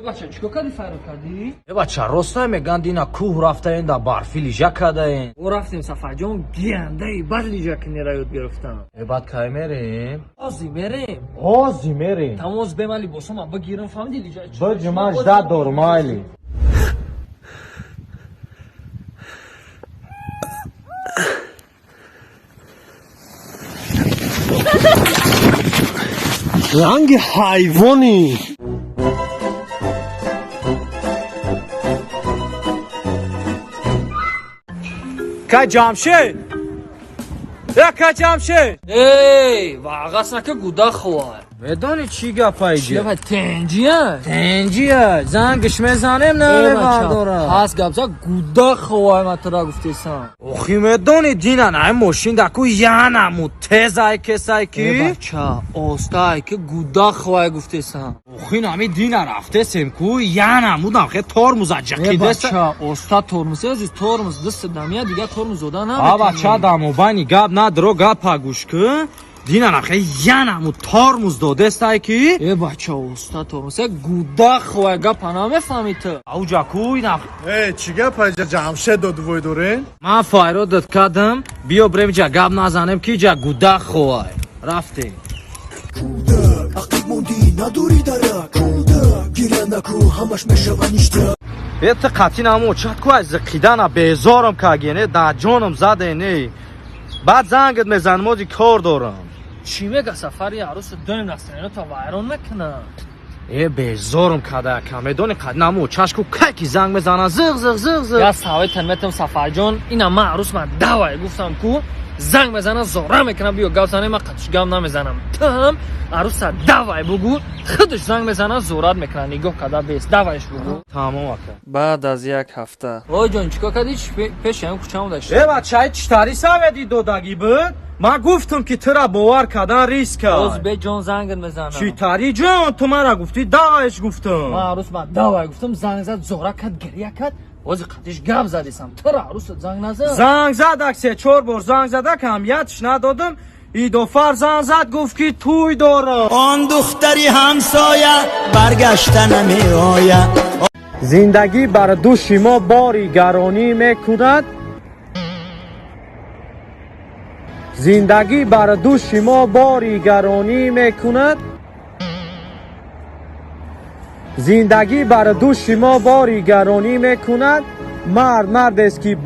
Бача, чикор кардӣ, файрод кардӣ? Э бача, рост намеган, дина кӯҳ рафтаен, да барфӣ лижа кадаен? О, рафтем, Сафарҷон, гияндаи бад лижа кинера ёд гирифтам. Э, баъд кай мерем? Ҳозир мерем. Ҳозир мерем. Тамоз бе, ман либосома бигирам, фаҳмиди, лижа. Биҷи, ман ждать дорум, майли. Ранги ҳайвонӣ. Ка Ҷамшед, я ка Ҷамшед! Эй, вағас нака, гуда ховай. Медонӣ чӣ гапа иҷи? Чия, тенҷия? Тенҷия, зангиш мезанем, намебардора. Ҳаст гап за, гуда ховай, ма тура гуфтесам. Охи, медонӣ, дина най мошин даку янаму тезай кесай ки. Бача, остай ки гуда ховай гуфтесам. Охи, нами дина рафтесем ку, янамудам хе тормуза ҷақидеса. Бача, оста тормоз, азиз, тормоз даст дамия, дига тормоз дода А бача, дамобайни гап надро, гапа гӯш кун. Дина нахе янаму тормоз додестай ки. Э бача, оста тормоз, гуда ховай, гапа намефаҳмӣ ту. Ауҷа ку ина. Э, чӣ гап аҷа, Ҷамшед додвой дорен? Ман файродат кардам, биё брем, ҷа гап назанем ки ҷа гуда ховай. Рафтем. Кӯдак ақиб мондӣ, надорӣ дарак, кӯдак гиря наку, ҳамаш мешава ништак. Э, ту қатъи намо чат ку, аз қидана безорам кагене, да ҷоном заде не. Баъд зангат мезанам, ози кор дорам. Чӣ мега, Сафари, арӯсу доим настроение то вайрон мекунам. Э, безорам када, ка медони, қад намо чашку кайки занг мезана, зиғ зиғ зиғ зиғ. Я савет метам, Сафарҷон, ина ман арӯс ман давай гуфтам ку, занг мезана, зора мекунам, биё гап занем, ман қатиш гап намезанам. Ту ҳам арӯса давай бугу, худаш занг мезана, зорат мекунад, нигоҳ када бес, давайш бугу. Тамом, ака. Баъд аз як ҳафта. Ой ҷон, чикор кардӣ? Пеши ҳам кӯчамо дашти. Э бачаи, читари саведи додагӣ буд? Ман гуфтам ки тура бовар кардан риск. Боз бе ҷон зангат мезанам. Читари ҷон, ту мара гуфтӣ, давайш гуфтам. Ман арӯс ман давай гуфтам, занг зад, зора кард, гиря кард, бози қатиш гап задисам. Тура арӯсат занг назад? Занг задак, се чор бор занг задак, ҳамиятш надодам. Идофар занг зад, гуфт ки тӯй дорам. Он духтари ҳамсоя баргашта намеояд. Зиндагӣ бар дӯши мо бори гаронӣ мекунад. Зиндагӣ бар дӯши мо бори гаронӣ мекунад. Зиндагӣ бар дӯши мо бори гаронӣ мекунад. Мард мардест ки бо